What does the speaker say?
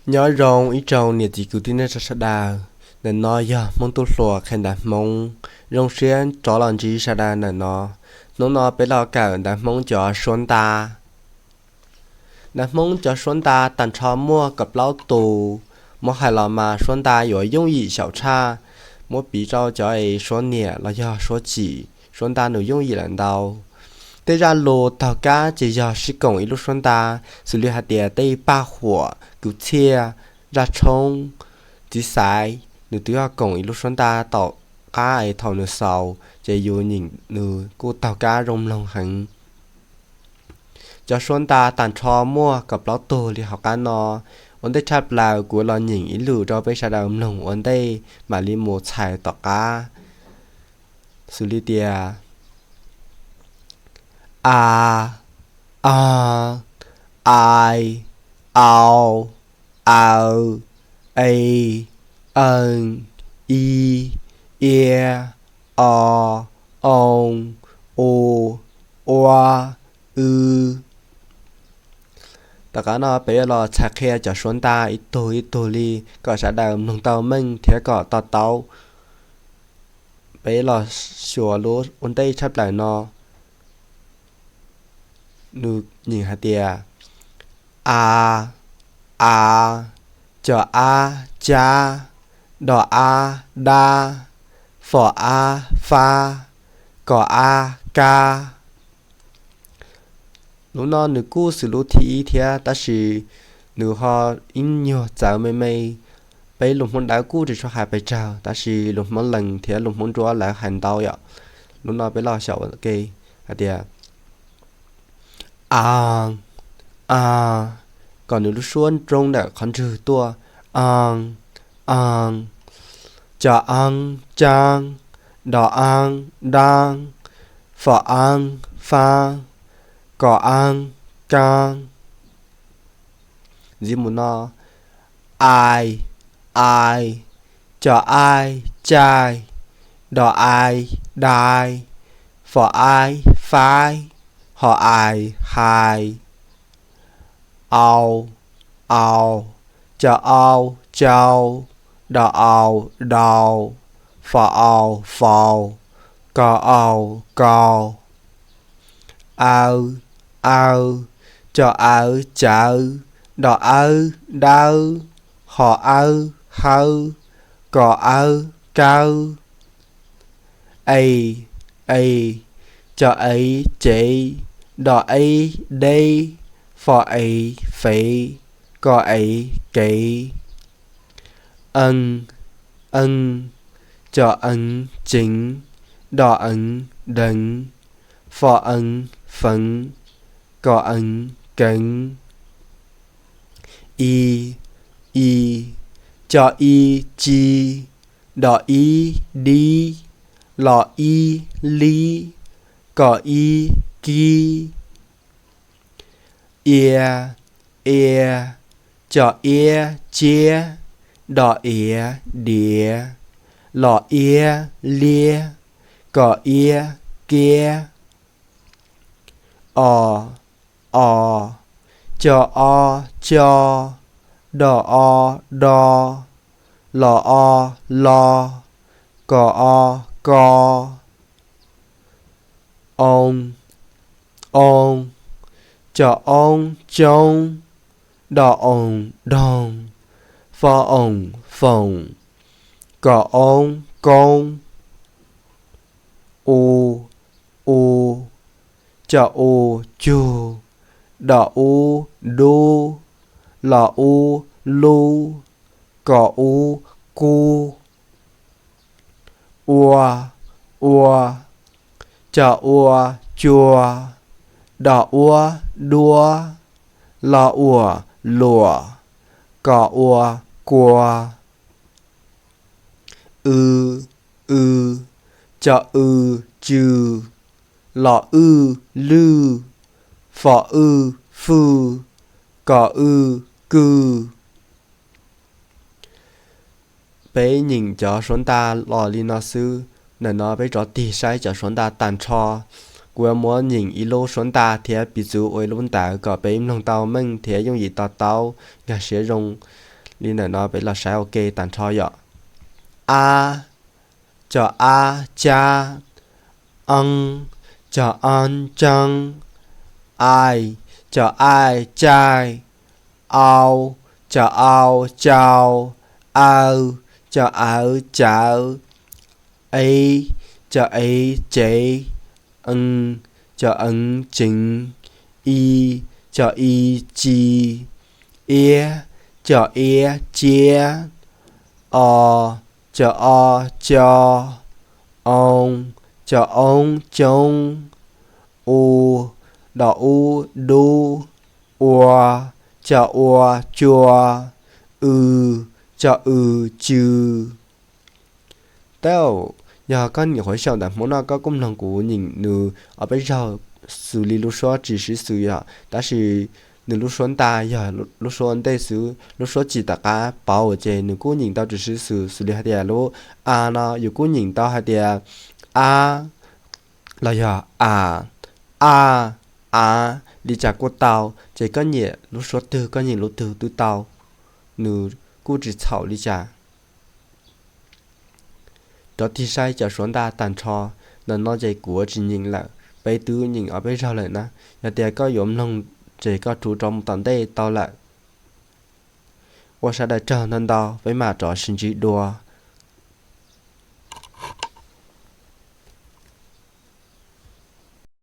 Nyob zoo ib tsoom niam txiv kwv tij neej tsa sawv daws. Ntawm no yog Hmoob Tub Hluas qhia ntawv Hmoob. Zoo siab rov los ntsib sawv daws ntawm no. Hnub no peb los kawm ntawv Hmoob cov suab nta. Ntawv Hmoob cov suab nta tag nrho muaj kaum plaub tus. Muab hais los mas suab nta yuav yooj yim xyaum tshaj, muab piv rau cov es suab niam los yog suab txim, suab nta nws yooj yim lawm ntau. Tej zaj lus taug kab ces yog sib koom ib lub suab nta, xws li hais tias tej paj huam, kwv txhiaj, zaj tshoob, txiv xaiv, nws twb yog koom ib lub suab nta tom qab es thaum nws xaus ces yus nyeem nws kuj taug kab zoo mloog heev. Cov suab nta tag nrho muaj kaum plaub tug li hauv qab no. Ua ntej tshaj plaws kuv los nyeem ib lus rau peb sawv daws mloog ua ntej mam li mus txhais tom qab. Xws li tias: a, a, ai, au, aw, e, ees, i, ia, o, oo, u, ua, w. Tom qab no peb yuav los txhais qhia cov suab nta ib tug ib tug li kom sawv daws mloog tau meej thiab kom to taub. Peb los xyuas lub ua ntej tshaj plaws no. Nws nyeem hais tias: a, a, co ab cab, do ab dab, fo ab fab, ko ab kab. Lub no nws kuj xws lub thib ib thiab tab sis nws ho ib nyuag txawv me me. Peb lus Hmoob Dawb kuj tsis tshua hais pes tsawg tab sis lus Hmoob Lees thiab lus Hmoob Ntsuab lawv hais ntau yom. Lub no peb los xyaum ua ke hais tias: a, a, kom nws lub suab roob ntawm qhov ntswg tuaj: a, a, co ab cab, do ab dab, fo ab fab, ko ab kab. Ntxiv mus no: ai, ai, co ai cai, do ai dai, fo ai faib, ho ai hais, au, au, co au cau, do au dau, fo au faus, ko au kau, aw, aw, co aw cawv, do awb dawb, ho awb hawb, ko awb kawb, e, e, co e cev, do e deb, fo e fev, ko e kev, ee, ee, co ee ceev, do ee deev, fo ee feev, ko ee keev, i, i, co i ci, do i dib, lo i lib, ko i kib, ia, ia, co iab ciab, do iab diav, lo iab liab, ko iab kiab, o, o, co o co, do o do, lo o lo, ko o ko, oo, oo, co oob coob, do oo doog, fo oo foom, ko oob koob, u, u, co u cug, do ub dub, lo ub lub, ko ub kub, ua, ua, co ua cua, do uab duab, lo uam luam, ko ua kua, w, w, co w cw, lo w lwj, fo w fwj, ko w kwj. Peb nyeem cov suab nta los li no xwb. Ntawm no peb rov tig saib cov suab nta tag nrho. Kuv yuav muab nyeem ib lub suab nta thiab piv txwv ua ib lub ntawv kom peb mloog tau meej thiab yooj yim to taub, nkag siab zoo. Li ntawm no peb los saib ua ke tag nrho yom. A, cov a, cab. Ee, cov ee, ceeb. Ai, cov ai, caij. Au, cov au, cau. Aw, cov aw, cawv. Ev, cov ev, cev. Ee, cov ee, ceev. I, cov i, ci. Iab, cov iab, ciab. O, cov o, co. Oo, cov oo, coob. U, dom ub, dub. Ua, cov ua, cua. W, cov w, cw. Tau, yog koj nyeem qhov xyaum ntawm Hmoob no koj kuj mloog kuv nyeem nws ob peb zaug xws li lub suab tsis sib xws yom, tab sis nws lub suab ntaj yog lub suab ntej xwb, lub suab tsis tom qab pauv ces nws kuj nyeem tau tsis sib xws. Xws li hais tias lub a no yus kuj nyeem tau hais tias ab los yog a, a, av li cas kuj tau, ces koj nyeem lub suab twg koj nyeem lub twg twb tau, nws kuj tsis txhaum li cas. Rov tig saib cov suab ntaj tag nrho, ntawm no ces kuv tsis nyeem lawm, peb twb nyeem ob peb zaug lawm na. Yog tias koj yuav mloog ces koj rub rov mus tom ntej tau lawm. Ua sawv daws tsaug ntau ntau, peb mam rov sib ntsib dua.